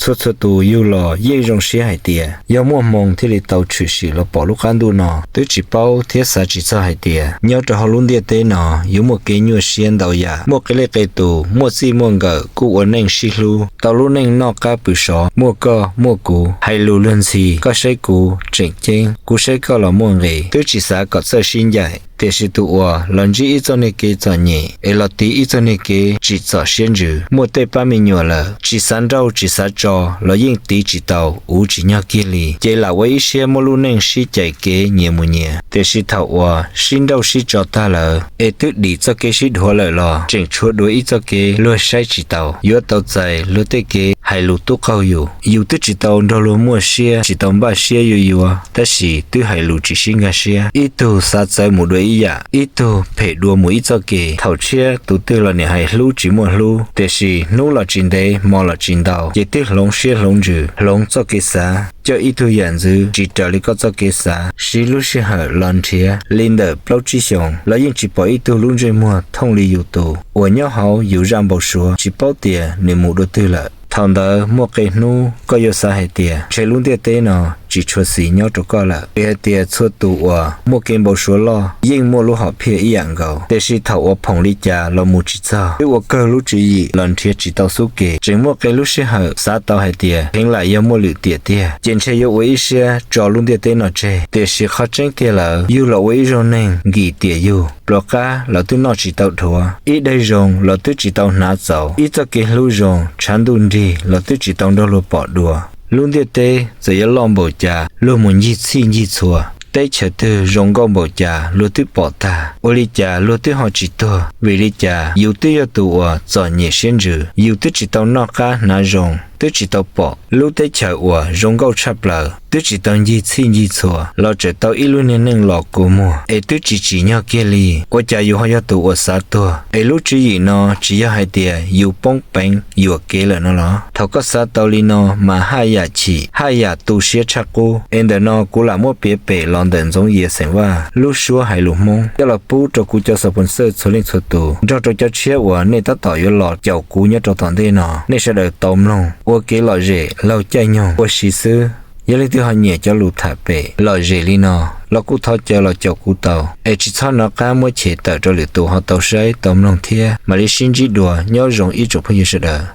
Txhua txhua tus yug los yeej zoo siab hais tias yog muaj hmoo thiaj li tau tshwm sim los pom lub qab ntuj no. Twb tsis paub thiab xav tsis txog hais tias nyob rau hauv lub ntiaj teb no yuav muaj kev nyuaj siab ntau yam, muaj qee leej qee tus muaj txij muaj nkawm kuj ua neej sib hlub, tau lub neej noj qab pw sov, muaj koj muaj kuv, hais lus luag ntxhi, koj saib kuv tseem ceeb, kuv saib koj los muaj nqis, twb tsis xav kom txawj sib ncaim. Tiam sis tus uas los ntsib ib txoj niag kev txom nyem es los tiv ib txoj niag kev tsim txom siab ntsws, muaj tej pab me nyuam lawm, tsis xav nrauj tsis xav tso los yeej tiv tsis tau, uv tsis nyog kiag li, ces lam ua ib siab muab lub neej sib cais kev nyias mus nyias. Tiam sis thaum uas sib nrauj sib tso tag lawm es twb dim txoj kev sib dhuav lawm los tseem tshuav dua ib txoj kev luag saib tsis taus, yuav tau txais luag tej kev hais lus tub qaug yus. Yus twb tsis tau nrog luag muaj siab, tsis tau npaj siab yuav yuav, tab sis twb hais lus tsis sib nkag siab. Ib tug xav txawv mus dua ib yam, ib tug phem dua mus ib txoj kev. Thaum tshiab tus twg los niam hais hlub tsis muaj hlub, tiam sis hnub los tsis ntev hmo los tsis ntau ces twb hloov siab hloov ntsws, hloov txoj kev xav, coj ib tug yam ntxwv tsis raws li koj txoj kev xav. Siv lub sij hawm los nrhiav li ntawm plaub tsib xyoos los yeej tsis pom ib tug lub ntsej muag thooj li yus tus uas nyob hauv yus zaj npau suav, tsis paub tias nws mus dua twg lawm. Thaum ntawd muaj qee hnub koj yuav xav hais tias ntshe lub ntiaj teb no tsis tshua xis nyob rau koj lawm, vim hais tias txhua tus uas muaj kev npau suav loj yeej muaj lub hom phiaj ib yam nkaus. Tiam sis thaum uas phoom li cas los mus tsis txog, twb ua kawg lub tswv yim los nrhiav tsis tau xub ke, tseem muaj qee lub sij hawm xav tau hais tias heev lam yog muaj lwm tiam tiag, ces ntshe yuav ua ib siab tso lub ntiaj teb no tseg. Tiam sis qhov tseeb tiag lawm, yug los ua ib zaug neeg nkim tiam yug, pluas qab los twb noj tsis tau dhuav, ib daig zoo los twb tsis tau hnav txaus, ib txoj kev hlub zoo tshav ntuj nrig los twb tsis tau nrog luag pom dua. Lub ntiaj teb txawm yuav loj npaum cas, luag mus ncig txhij ncig txhua, teb chaws twg zoo nkauj npaum cas luag twb pom tag. Ua li cas luag twb ho tsis tuag? Vim li cas yus twb yog tus uas txom nyem siab ntsws, yus twb tsis tau noj qab hnav zoo, twb tsis tau pom lub teb chaws uas zoo nkauj tshaj plaws, twb tsis tau ncig txhij ncig txhua los tseem tau ib lub niag neej los kua muag es twb tsis tsim nyog kiag li. Ua cas yus ho yog tus uas xav tuag es lub tswv yim no tsis yog hais tias yus poob peev yuam kev lawm no los? Thaum koj xav tau li no mas haj yam chim, haj yam tu siab tshaj qub. Es ntawm no kuv lam muab piav pem los ntawm Ntxoov Yias xeem Vaj lub suab hais lus Hmoob coj los pub rau kuv cov xov pos xawj txhua leej txhua tus, nrog rau cov tshiab uas nej tab tom yuav los caum kuv nyob rau tom ntej no, nej sawv daws tau mloog ua kev lom zem laug caij nyoog ua si xwb. Yog leej twg ho nyiam cov lus tham pem lom zem li no los kuj thov caw los caum kuv tau, es tsis txhob nov qab muab chev tawm rau lwm tus ho tau saib tau mloog thiab. Mam li sib ntsib dua, nyob zoo ib tsoom phooj ywg sawv daws.